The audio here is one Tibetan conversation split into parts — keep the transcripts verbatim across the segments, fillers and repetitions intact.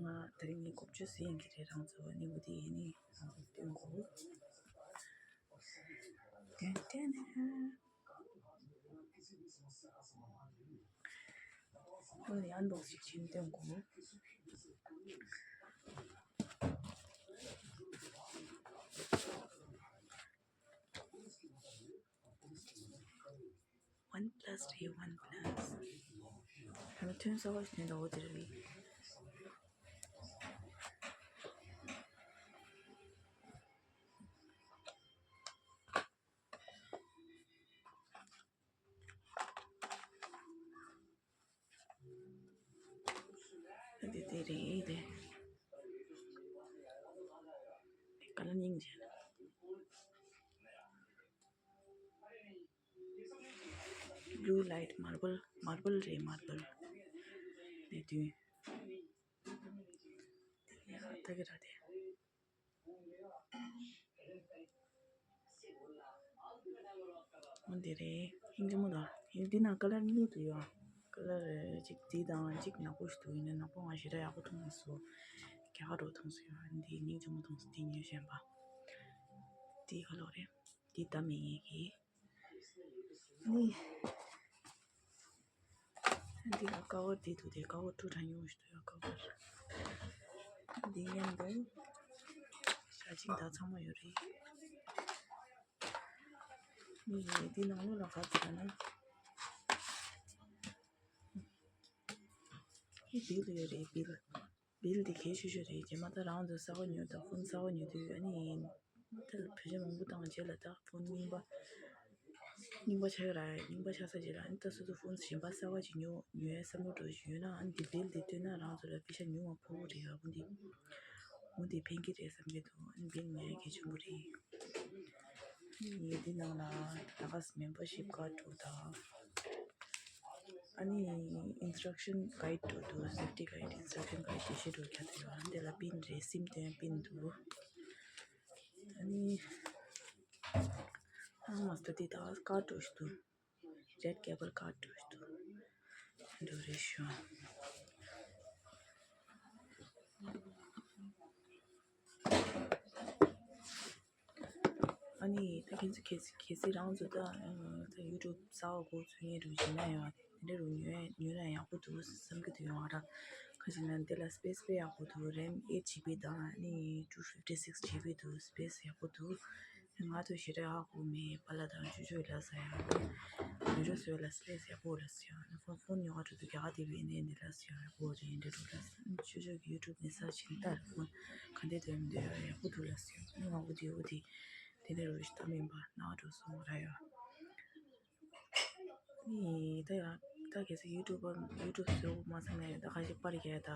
ང་དེ་རིང་ངས་ཀོབ་ཅོ་ཟིན་གྱི་རེད། རང་ཚོ་ནི་འོ་དེ་ཡིན་ནི་སྟོན་གོ། ཏན་ཏན། ཁོ་ལ་ཡང་འདུག་ཞིག་ཕྱིན་སྟོན་གོ། One plus རེད། One plus. ཨ་ནི་ཐོན་གསར་བ་ཞིག་ཐོན་འདུག་འོ་དེ་རེད། འདི་དེ་རེད་དེ། ཀ་ལར་སྙིང་རྗེ། Blue light marble, marble རེད། Marble. འདི་དུས། ད་གི་ར་དེ། འོ་འདི་རེད། ཧིན་ཅི་མོ་དང་། འདི་ནང་ཀ་ལར་གཉིས་འདུག་ཡོད། ཀ་ལར་གཅིག་འདི་དང་གཅིག་ནག་པོ་ཞིག་འདུག་ཡིན་ན་ནག་པོ་ང་ཞེ་དྲག་ཡག་པོ་མཐོང་མ་སོང་། རྒྱ་གར་རུ་མཐོང་སོང་ཡོད། འདི་སྙིང་རྗེ་མོ་མཐོང་སོང་། འདི་ཉོས་བཞིན་པ། འདི་ཧ་ལོ་རེད། འདི་ད་མི་ངེས་ཀྱི། ནི། འདི་ལ་ཀ་བར་འདི་འདུག་སྟེ། ཀ་བར་ཀྲུ་དྲ་ཉུང་ཞིག་འདུག་ཡ། ཀ་བར་འདི་མཉམ་དུ་ཞག་གཅིག་ད་ཚང་མ་ཡོད་རེད། ནི་འདི་ནང་ལོགས་ལ་ག་ཚོད་ན། ནི་བིལ་ཡོད་རེད། བིལ། བིལ་འདི་གལ་ཆེ་ཤོས་རེད། རྗེས་མ་ད་རང་ཚོ་གསར་པ་ཉོ་དང་ཕོན་གསར་པ་ཉོ་དུས་ཨ་ནི། ད་བོད་ཆས་མང་པོ་བཏང་རྗེས་ལ་ད་ཕོན་རྙིང་པ། རྙིང་པ་ཆགས་ཡོད་ར། རྙིང་པ་ཆགས་ཚར་རྗེས་ལ་ཨ་ནི་ད་སོ་སོ་ཕོན་གཞན་པ་གསར་པ་ཅིག་ཉོ་ཉོ་ཡ་བསམ་བློ་འགྲོ་བཞིན་ཡོད་ན། ཨ་ནི་འདི་བིལ་འདི་བཏོན་ན་རང་ཚོ་ལ་པེ་ཤ་ཉུང་བ་ཕོག་གི་རེད་ཡ། འོ་འདི། འོ་འདི་ཕན་གྱི་རེད་བསམ་གྱི་འདུག་ཨ་ནི་བིལ་ཉོ་ཡ་གལ་ཆེན་པོ་རེད། ཨ་ནི་འདི་ནང་ལ་ད་ག་སི་མེམ་བར་ཤིབ་ཀར་འདྲ་པོ་དང་། ཨ་ནི་ཨིན་སི་ཊྲག་ཤན་གའིཌ་འདྲ་པོ་འདུག་སེབ་ཊི་གའིཌ། ཨིན་སི་ཊྲག་ཤན་གའིཌ་དེ་བཞིན་འདྲ་པོ་རྒྱག་ཐུབ་ཡོད། ཨ་ནི་དེ་ལ་པིན་རེད། སིམ་སྟོན་པིན་འདུག་ཨ་ནི་ཨ་མ་སི་ཊར་དེ་ད་ཀར་འདྲ་པོ་ཞིག་འདུག་རེཌ་ཀེ་བལ་ཀར་འདྲ་པོ་ཞིག་འདུག་འདྲ་པོ་རེད་ཤག་ཨ་ནི་ད་ཁྱེད་ཚོ་གལ་སྲིད་གལ་སྲིད་རང་ཚོ་ད་ཨ་ད་ཡུ་ཊུབ་གསར་པ་འགོ་འཛུགས་མཁན་འདྲ་པོ་ཡིན་ན་ཡང་དེ་འདྲ་པོ་ཉོས་ཉོས་ན་ཡག་པོ་འདུག་བསམ་གྱི་འདུག་ཡོང་བ་ར། ག་ཅི་ན་དེ་ལ་སི་པེ་སི་དཔེ་ཡག་པོ་འདུག་རེམ་ཨེཊ་ཇི་བི་དང་ཨ་ནི་ཊུ་ཕིབ་ཊི་སིགས་ཇི་བི་འདུག་སི་པེ་སི་ཡག་པོ་འདུག་ང་ཚོ་ཞེ་དྲག་ཧ་གོ་མེད། པཱ་ལགས་དང་ཅོ་ཅོ་ལབ་ས་ཡ། ཡུ་ཊུབ་བཟོ་ལ་སི་པེ་སི་ཡག་པོ་ལབ་ས་ཡ། ཕོན་ཕོན་ཉོ་ག་འགྲོ་དུས་རྒྱ་གར་དེ་བས་ནས་འདི་ལབ་ས་ཡ། ཡག་པོ་རེད། འདི་འགྲོ་ལབ་ས། ཅོ་ཅོ་གི་ཡུ་ཊུབ་ནས་སར་ཆ་བྱས་ནས་ལྟ། ཕོན་ག་འདྲ་འདུག་མི་འདུག་ཡ། ཡག་པོ་འདུག་ལབ་ས་ཡ། ང་འོ་དེ་འོ་དེ་དེ་འདྲ་རོ་ཞིག་ལྟ་མིན་པ་ནག་འགྲོ་སོང་ར་ཡ། ནི་ད་ཡང་ད་གལ་སྲིད་ཡུ་ཊུབ་པར་ཡུ་ཊུབ་བཟོ་མ་ཚང་ན་ཡང་ད་ཁ་ཤས་པར་རྒྱག་ཡ་ད་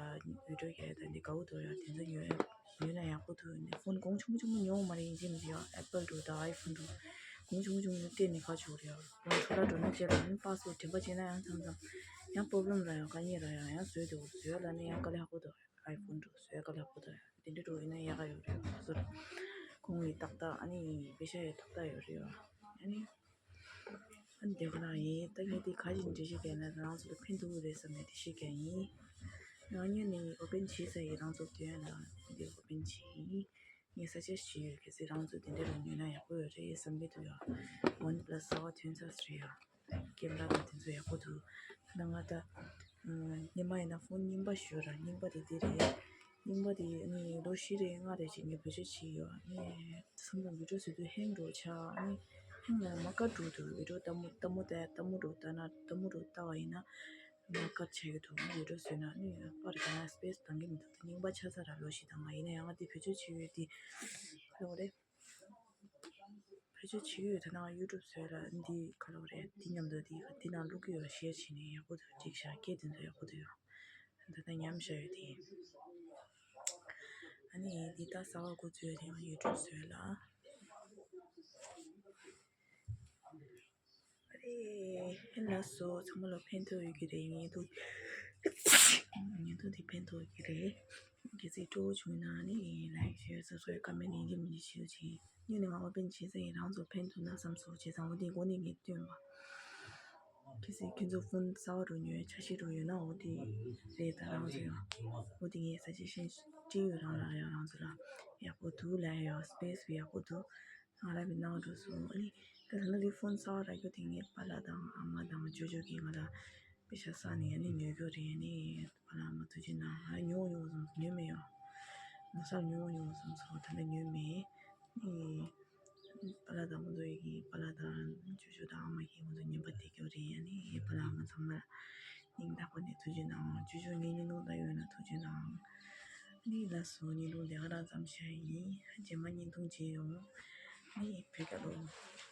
བི་ཌི་ཡོ་རྒྱག་ཡ་ད་འདི་དགའ་པོ་འདུག་ཡ། དེ་ཚོ་ཉོ་ཡ་ཉོས་ན་ཡག་པོ་འདུག་ནི་ཕོན་གོང་ཆུང་ཆུང་ཉོ་མ་རེད། ཡིན་གཅིག་མིན་གཅིག་ཡང་ཨེ་པལ་འདུག་ད་ཨའི་ཕོན་འདུག་གོང་ཆུང་ཆུང་ཉོ་སྟེར་ནས་ཁ་ཆུག་རེད་ཡ། ཁོང་ཚོ་ལ་འགྲོ་ན་བྱས་ལ་ནི་པཱ་སི་ཝར་ཌི་འདྲེན་པ་བྱས་ན་ཡང་མཚམས་མཚམས་ཡང་པོ་རོབ་ལེམ་ར་ཡང་དཀའ་ངལ་ར་ཡང་ཡང་བཟོས་འདུག་བཟོས་ལ་ནི་ཡང་དཀའ་ལས་ཁག་པོ་འདུག་ཨའི་ཕོན་འདུག་བཟོས་དཀའ་ལས་ཁག་པོ་འདུག་དེ་འདྲ་འགྲོ་ཡིན་ན་ཡག་ག་ཡོད་རེད། ཁོང་ཚོར་ཁོང་གི་ཏག་ཏག་ཨ་ནི་པེ་ཤ་ཡི་ཏག་ཏག་ཡོད་རེད་ཡ། ཨ་ནི། ཨ་ནི་དེ་ཁོ་ན་ཡིན། ད་ངས་དེ་ག་ཅིག་འགྲེལ་བཤད་བརྒྱབ་ན་རང་ཚོ་ལ་ཕན་ཐོགས་ཀྱི་རེད་བསམ་ནས་འགྲེལ་བཤད་བརྒྱབ་ཡིན། ང་གཉིས་ནས་ཨོ་པན་བྱས་ཚར་ཡིན། རང་ཚོ་དོན་ལ་འདི་ཨོ་པན་བྱས་ཡིན། ངས་ས་ཆ་ཞིག་ཡོད། གལ་སྲིད་རང་ཚོ་དེ་འདྲ་རུ་ཉོས་ན་ཡག་པོ་ཡོད་རེད་བསམ་གྱི་འདུག་ཡ། ཝན་པ་ལ་སི་གསར་པ་ཐོན་ཚར་རེད་ཡ། ཀེམ་ར་དང་དེ་ཚོ་ཡག་པོ་འདུག་ད་ང་ད་སྔོན་མ་ཡིན་ན་ཕོན་རྙིང་པ་ཞིག་ཡོད་ར། རྙིང་པ་དེ་འདི་རེད། རྙིང་པ་དེ་ནི་ལོ་བཞི་རེ་ལྔ་རེ་ཅིག་ངས་བེད་སྤྱོད་བྱས་ཡོད། ཨ་ནི་མཚམས་མཚམས་བི་ཌི་ཡོ་བཟོ་དུས་ཧེང་འགྲོ་ཆགས། ཨ་ནི་ཧེང་ལ་མ་དཀར་འགྲོ་འདུག་བི་ཌི་ཡོ་ལྟད་མོ་ལྟད་མོ་ལྟ་ལྟད་མོ་འགྲོ་ལྟ་ན་ལྟད་མོ་འགྲོ་ལྟ་བ་ཡིན་ན་མ་དཀར་ཆགས་ཀྱི་འདུག་ཨ་ནི་བི་ཌི་ཡོ་བཟོས་ན་ཨ་ནི་པར་རྒྱག་ན་སི་པེ་སི་འདང་གི་མི་འདུག་དེ་རྙིང་པ་ཆགས་ཚར་ར་ལོ་བཞི་དང་ལྔ། ཡིན་ན་ཡང་ང་དེ་བེད་སྤྱོད་བྱས་ཡོད་དེ་ལོ་རེ། བེད་སྤྱོད་བྱེད་ཀྱི་ཡོད། ད་ནང་ཡུ་ཊུབ་བཟོས་ལ་འདི་ག་ལབ་རེད། འདི་མཉམ་དུ་འདི་འདི་ནང་བླུག་གི་ཡོད། ཤེར་བྱས་ནས་ཡག་པོ་འདུག་སྒྲིག་བཞག་སྐད་དེ་ཚོ་ཡག་པོ་འདུག་ཡོད། ད་ལྟ་ཉམས་བཞག་ཡོད་དེ། ཨ་ནི་འདི་ད་གསར་པ་འགོ་བཙུགས་ཡོད་དེ་ཡང་ཡུ་ཊུབ་བཟོས་ལ། ཨ་རེ། ལགས་སོ། ཚང་མ་ལ་ཕན་ཐོགས་ཡོད་ཀྱི་རེད། ངས་ཐུགས་ངས་ཐུགས་དེ་ཕན་ཐོགས་ཡོད་ཀྱི་རེད། གལ་སྲིད་སྤྲོ་བོ་བྱུང་ན་ནི་ལའིཀ་ཤེར་སབ་སི་ཀ་རའིབ་ཀོ་མེན་ཡིན་གཅིག་མིན་གཅིག་བྱེད་རོགས་བྱེད། སྔོན་ནས་ང་ཨོ་པན་བྱས་ཚར་ཡིན། རང་ཚོ་ཕན་ཐོགས་ན་བསམ་སོང་། བྱས་ཙང་འོ་དེ་འགོ་ནས་ངས་བཏོན་པ། གལ་སྲིད་ཁྱོད་ཚོ་ཕོན་གསར་པ་རུ་ཉོས་འཆར་གཞི་རུ་ཡོད་ན། འོ་དེ་རེད། ད་རང་ཚོ་ཡང་འོ་དེ་ངས་ས་ཆ་ཤེས་སྤྲད་ཡོད། རང་ལ་ཡང་རང་ཚོ་ལ་ཡག་པོ་འདུག་ལབ་ཡོད། སི་པེ་སི་བི་ཡག་པོ་འདུག་ང་ལ་བི་གནང་འགྲོ་སོང་། ཨ་ནི་ད་ད་ལྟ་དེ་ཕོན་གསར་པ་རག་རྒྱུ་དེ་ངའི་པཱ་ལགས་དང་ཨ་མ་དང་ཅོ་ཅོ་གིས་ང་ལ་པེ་ཤ་བསགས་ནས་ཨ་ནི་ཉོ་རྒྱུ་རེད། ཨ་ནི་པཱ་ལགས་ཨ་མ་ཐུགས་རྗེ་གནང་། ང་ཉོ་ཉོ་བསམ་ཉོས་མེད་ཡང་། ལོ་གསར་ཉོ་ཉོ་བསམ་སོང་། ད་ལྟ་ཉོས་མེད། ཨ་ནི། པཱ་ལགས་དང་ཁོང་ཚོ་ཡི་གི་པཱ་ལགས་དང་ཅོ་ཅོ་དང་ཨ་མ་གིས་ཁོང་ཚོ་ཉན་པ་དེ་སྐྱོ་རེད། ཨ་ནི་པཱ་ལགས་ཨ་མ་ཚང་མར་སྙིང་ཐག་པ་ནས་ཐུགས་རྗེ་གནང་། ཅོ་ཅོ་ངའི་བརྙན་ཐུང་ལྟ་ཡོད་ན་ཐུགས་རྗེ་གནང་། ཨ་ནི་ལགས་སོ། བརྙན་ཐུང་དེ་ག་རང་ཙམ་བྱས་ཡིན། རྗེས་མ་བརྙན་ཐུང་མཇལ་ཡོང་། ཨ་ནི་བོད་རྒྱལ་ལོ།